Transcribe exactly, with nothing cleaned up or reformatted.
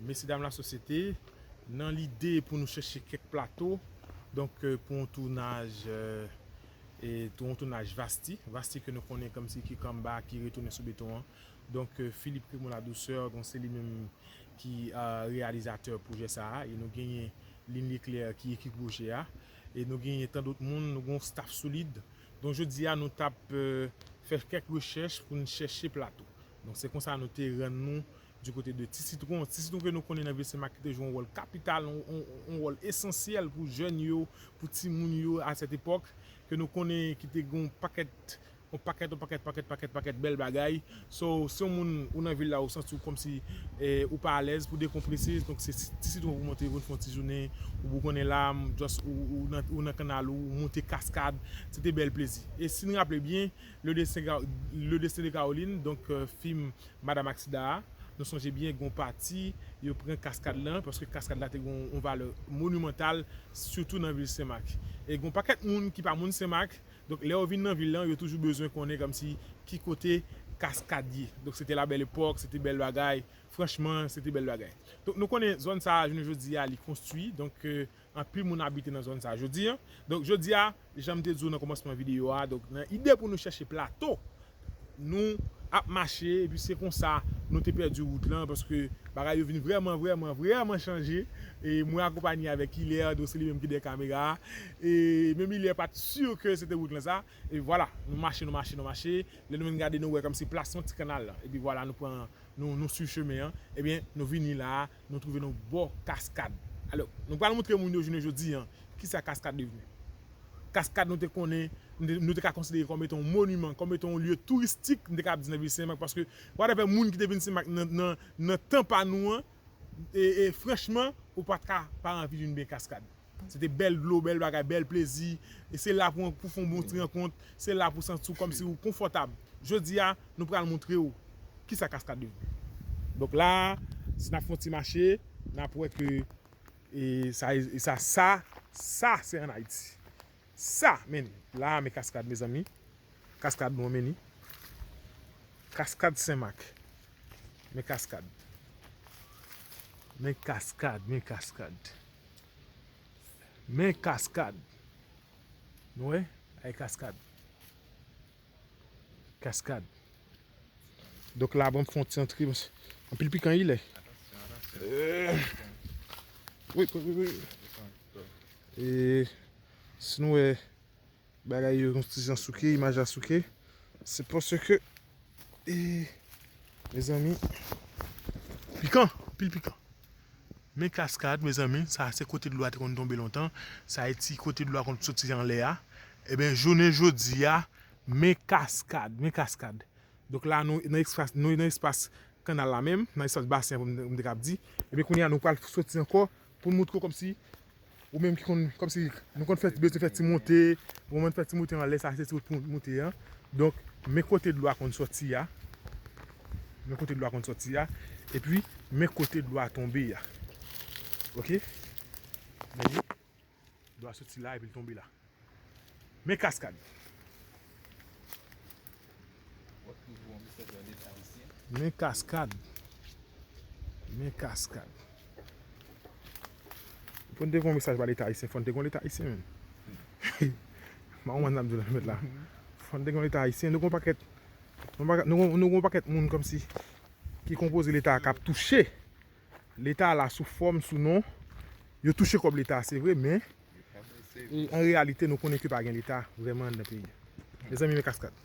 Mesye dam lasosyete, nan lide pou nou chèche kèk plato, donk, euh, pou yon tounaj, euh, e pou yon tounaj Vasti, Vasti ke nou konnen kòmsi ki Kamba ki retounen sou beton an. Donk, euh, Philippe Clément Ladouceur, donk se li menm ki, euh, reyalizatè pwojè sa a, e nou genyen Lynn Leclerc ki ekri pwojè a, e nou genyen tan dòt moun, nou gen yon staff solid. Donk jodi a nou t ap, euh, fè kèk rechèch pou n chèche plato. Donk se konsa nou te rann nou du côté de Ti Sitwon. Ti Sitwon ke nou konnen nan vil Senmak ki te jwe yon wòl kapital, yon, yon, yon wòl esansyèl pou jèn yo, pou timoun yo a sèt epòk, ke nou konnen ki te gen yon pakèt, yon pakèt, yon pakèt, pakèt, pakèt, pakèt bèl bagay. So, si yon moun ou nan vil la, ou santi w kòmsi, eh, ou pa alèz pou dekonprese, donk se Ti Sitwon pou monte, pou n fè yon ti jounen, ou pou konnen la, just ou, ou nan, ou nan kannal ou, ou monte kaskad, se te bèl plezi. E si n raple byen, Le Destin, Ga- Le Destin de Caroline, donk, euh, fim Madam Aksida a, nou sonje byen, gen yon pati, yo pran kaskad lan, paske kaskad la te gen yon, yon valè monimantal, sitou nan vil Senmak. E gen yon pakèt moun ki pa moun Senmak, donk lè yo vin nan vil lan, yo toujou bezwen konnen kòmsi ki kote kaskad ye. Donk se te la bèl epòk, se te bèl bagay, franchman, se te bèl bagay. Donk nou konnen zòn sa a, jounen jodi a, li konstwi, donk, euh, anpil moun abite nan zòn sa a jodi a. Donk jodi a, jan m te di w nan kòmansman videyo a, donk nan ide pou nou chèche plato, nou ap mache, epi se konsa nou te pèdi wout lan, paske bagay yo vin vrèman, vrèman, vrèman chanje. E mwen akonpanye avèk Hilaire, donk se li menm ki dèyè kamera a. E menm Hilaire pa t si ke se te wout lan sa. E vwala, nou mache, nou mache, nou mache. Lè nou vin gade, nou wè kòmsi plasman ti kannal lan. Epi vwala, nou pran, nou, nou swiv chemen an. Ebyen, nou vini la a, nou twouve nou bò kaskad. Alò, nou pral montre moun yo jounen jodi a, kisa kaskad devni. Kaskad nou te konnen, nou te, nou te ka konsidere kòm etan yon moniman, kòm etan yon lye touristik, nou te ka ap di nan vil Senmak, paske whatever moun ki te vin Senmak nan, nan, nan tan pa nou an, e, e franchman, ou pa t ka pa anvi vin benyen kaskad. Se te bèl dlo, bèl bagay, bèl plezi. E se la pou, pou fè yon bon ti rankont, se la pou santi w kòmsi ou konfòtab. Jodi a, nou pral montre w kisa kaskad devni. Donk la, si n ap fè yon ti mache, n ap wè ke, e sa, e sa, sa, sa se ann Ayiti. Sa, men, la, men kaskad, mezanmi. Kaskad nou an, men li. Kaskad Senmak. Men kaskad. Men kaskad, men kaskad. Men kaskad. Nou wè? Ay kaskad. Kaskad. Donk la, ban m fè yon ti antre, paske anpil pikan li lè. Euh. Wi, wi, wi, wi. E si nou wè bagay yo yon ti jan souke, imaj la souke, se paske, e, mezanmi, pikan, anpil pikan. Men kaskad, mezanmi, sa se kote dlo a te konn tonbe lontan. Sa e ti kote dlo a konn soti anlè a. Ebyen, jounen jodi a, men kaskad, men kaskad. Donk la, nou nan espas, nou nan espas kannal la menm, nan espas basen an, pou m, pou m te kab di. Ebyen, kounye a, nou pral soti ankò pou n montre w kòmsi, ou menm ki konn, kòmsi, nou konn fè, bezwen fè ti monte, pou mwen fè ti monte anlè, sa se ti wout pou monte an. Donk, men kote dlo a konn soti a. Men kote dlo a konn soti a. Epi, men kote dlo a tonbe a. Oke? Men li, dlo a soti la epi l tonbe la. Men kaskad. Men kaskad. Men kaskad. Fò n te gen yon mesaj ba Leta ayisyen, fò n te gen yon Leta ayisyen, menm. Mwen konprann sa m di w la, mèt la. Fò n te gen yon Leta ayisyen. Nou gen yon pakèt, nou gen, nou gen yon pakèt moun kòmsi ki konpoze Leta a k ap touche Leta la sou fòm, sou non. Yo touche kòb Leta, se vre, men e, an reyalite, nou konnen ke pa gen Leta vrèman anndan peyi a. Mezanmi, men kaskad.